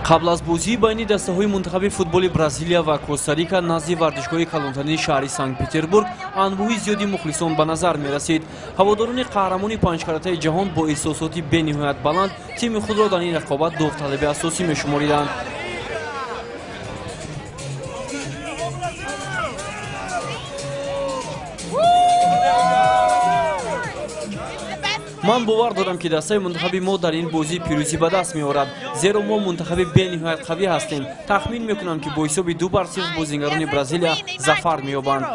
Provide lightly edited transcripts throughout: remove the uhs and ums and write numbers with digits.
Қабл аз бозии байни дастаҳои мунтахаби футболи Бразилия ва Коста-Рика назди варзишгоҳи калонтарини шаҳри Санкт-Петербург анбӯҳи зиёди мухлисон ба назар мерасид. Ҳаводорони қаҳрамони панҷкаратаи ҷаҳон бо эҳсосоти бениҳоят баланд тими худро дар ин рақобат довталаби асосӣ мешумориданд. Ман бовар дорам, ки дастаи мунтахаби мо дар ин бозӣ пирӯзӣ ба даст меорад, зеро мо мунтахаби бениҳоят қавӣ ҳастем. Тахмин мекунам, ки бо ҳисоби 2-0 бозингарони Бразилия зафар меёбанд.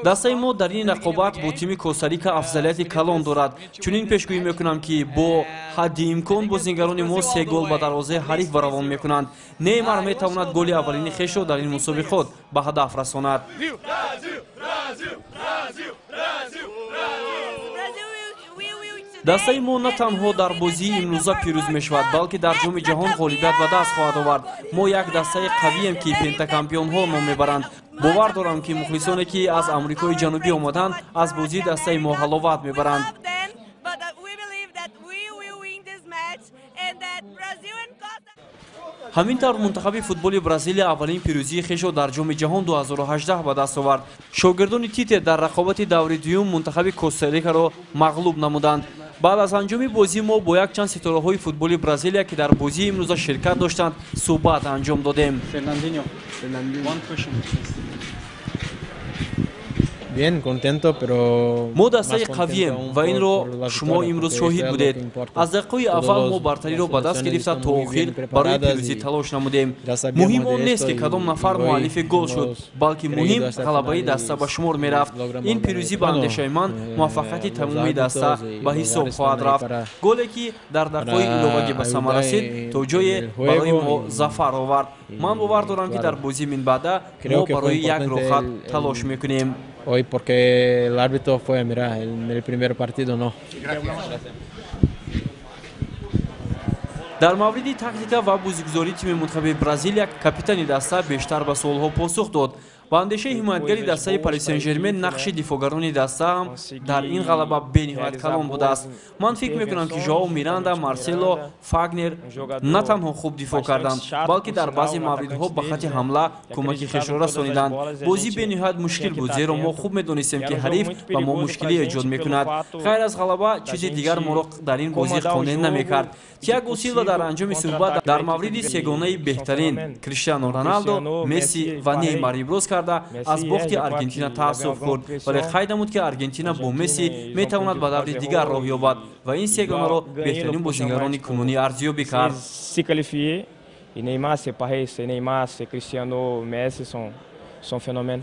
Дастаи мо дар ин рақобат бо тими Коста-Рика афзалияти калон дорад. Чунин пешгӯӣ мекунам, ки бо ҳадди имкон бозингарони мо се гол ба дарвозаи ҳариф баравон мекунанд. Неймар метавонад голи аввалини хешро дар ин мусобиқот ба ҳадаф расонад. Дастаи мо на танҳо дар бозии имрӯза пирӯз мешавад, балки дар ҷоми ҷаҳон ғолибият ба даст хоҳад овард. Мо як дастаи қавием, ки пентакампионҳо ном мебаранд. Бовар дорам, ки мухлисоне, ки аз Амрикои Ҷанубӣ омаданд, аз бозии дастаи мо ҳаловат мебаранд. Ҳамин тавр мунтахаби футболи Бразилия аввалин пирӯзии хешро дар ҷоми ҷаҳон 2018 ба даст овард. Шогирдони Тите дар рақобати даври дуюм мунтахаби Коста-Рикаро мағлуб намуданд. Баъд аз анҷоми бозӣ мо бо якчанд ситораҳои футболи Бразилия, ки дар бозии имрӯза ширкат доштанд, суҳбат анҷом додем. Мо дастаи қавием ва инро шумо имрӯз шоҳид будед. Аз дақиқаи аввал мо бартариро ба даст гирифта то охир барои пирӯзӣ талош намудем. Муҳим он нест, ки кадом нафар муаллифи гол шуд, балки муҳим ғалабаи даста ба шумор мерафт. Ин пирӯзӣ ба андешаи ман муваффақияти тамоми даста ба ҳисоб хоҳад рафт. Голе, ки дар дақиқаи иловагӣ ба самар расид, то ҷое барои мо зафар овард. Ман бовар дорам, ки дар бозии минбаъда мо барои як рохат талош мекунем. Hoy porque el árbitro fue, mira, en el primer partido no. Дар мавриди тактика ва бозигузории тими мунтахаби Бразилия капитани даста бештар ба суолҳо посух дод. Ба андешаи ҳимоятгари дастаи Пари Сен-Жермен нақши дифоъгарони даста ҳам дар ин ғалаба бениҳоят калон будааст. Ман фикр мекунам, ки Жоао Миранда, Марсело, Фагнер на танҳо хуб дифоъ карданд, балки дар баъзе мавридҳо ба хати ҳамла кӯмаки хешро расониданд. Бозӣ бениҳоят мушкил буд, зеро мо хуб медонистем, ки ҳариф ба мо мушкилӣ эҷод мекунад. Ғайр аз ғалаба чизи дигар моро дар ин бозӣ қонеъ намекард. Тиаго Силва дар анҷоми суҳбат дар мавриди сегонаи беҳтарин Криштиану Роналдо, Месси ва Неймар иброз карда аз бохти Аргентина таассуф хӯрд, вале қайд намуд, ки Аргентина бо Месси метавонад ба даври дигар роҳ ёбад ва ин сегонаро беҳтарин бозингарони кунунӣ арзёбӣ кард. Neymar, Paredes, Neymar, Cristiano, Messi são fenômeno.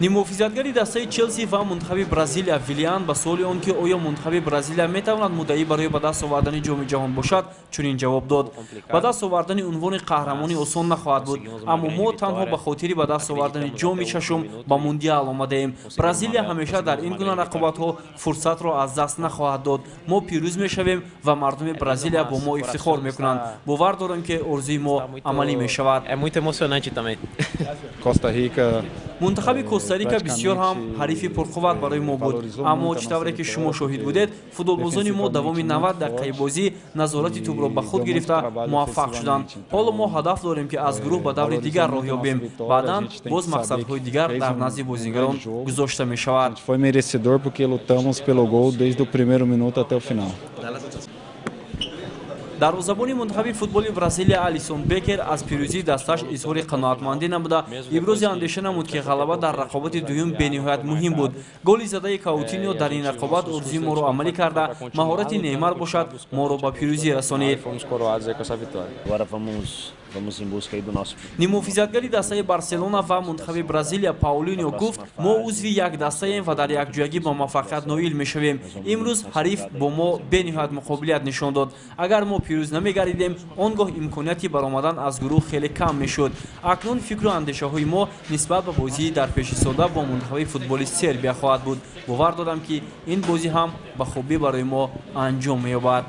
Нимуҳофизатгари дастаи Челси ва мунтахаби Бразилия Вилиан ба суоли он, ки оё мунтахаби Бразилия метавонад муддаӣ барои ба даст овардани ҷоми ҷаҳон бошад, чунин ҷавоб дод: ба даст овардани унвони қаҳрамонӣ осон нахоҳад буд, аммо мо танҳо ба хотири ба даст овардани ҷоми шашум ба мундиал омадаем. Бразилия ҳамеша дар ин гуна рақобатҳо фурсатро аз даст нахоҳад дод. Мо пирӯз мешавем ва мардуми Бразилия бо мо ифтихор мекунанд. Бовар дорам, ки орзуи мо амалӣ мешавад. Мунтахаби Коста-Рика бисёр ҳам ҳарифи пурқувват барои мо буд, аммо чӣ тавре ки шумо шоҳид будед, футболбозони мо давоми 90 дақиқаи бозӣ назорати тӯбро ба худ гирифта муваффақ шуданд. Ҳоло мо ҳадаф дорем, ки аз гурӯҳ ба даври дигар роҳ ёбем. Баъдан боз мақсадҳои дигар дар назди бозингарон гузошта мешавад. Foi merecedor porque lutamos pelo gol desde o primeiro minuto até o final. Дарвозабони мунтахаби футболи Бразилия Алисон Бекер аз пирӯзии дасташ изҳори қаноатмандӣ намуда, ибрози андеша намуд, ки ғалаба дар рақобати дуюм бениҳоят муҳим буд. Голи задаи Каутиньо дар ин рақобат орзуи моро амалӣ карда, маҳорати Неймар бошад моро ба пирӯзӣ расонид. Нимуҳофизатгари дастаи Барселона ва мунтахаби Бразилия Паулино гуфт: мо узви як дастаем ва дар якҷоягӣ ба муваффақият ноил мешавем. Имрӯз ҳариф бо мо бениҳоят муқобилият нишон дод. Агар мо пирӯз намегардидем, он гоҳ имконияти баромадан аз гурӯҳ хеле кам мешуд. Акнун фикру андешаҳои мо нисбат ба бозии дар пешистода бо мунтахаби футболи Сербия хоҳад буд. Бовар дорам, ки ин бозӣ ҳам ба хубӣ барои мо анҷом меёбад.